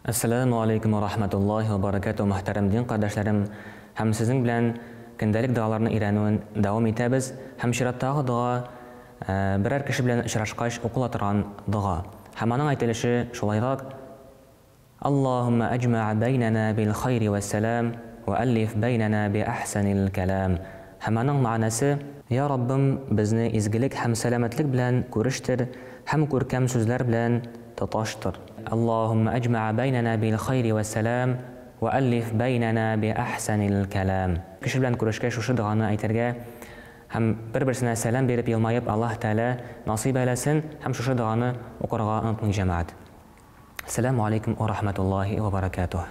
Әссәләмү алейкум вә рахмәтуллаһи вә баракәтүһ, мөхтәрәм дин кардәшләрем, һәм сезнең белән көндәлек догаларны өйрәнүен дәвам итәбез, һәм чираттагы дога берәр кеше белән очрашкач укыла торган дога. Һәм аның әйтелеше шулайрак, Аллаһуммә әҗмәә бәйнәнә бил хайри вәссәлам, вә әллиф бәйнәнә би әхсәнил кәлам. Һәм аның мәгънәсе, Я Раббым, безне изгелек һәм сәламәтлек белән күрештер һәм күркәм сүзләр белән тоташтыр. Аллаһуммә әҗмәә бәйнәнә бил хайри вәссәлам, вә әллиф бәйнәнә би әхсәнил кәлам. Кеше белән күрешкәч шушы доганы әйтергә һәм бер-берсенә сәлам биреп елмаеп Аллаһ Тәгалә насыйп әйләсен һәм шушы доганы укырга онытмыйк җәмәгать. Әссәләмү алейкум уә рахмәтуллаһи уә баракәтүһ.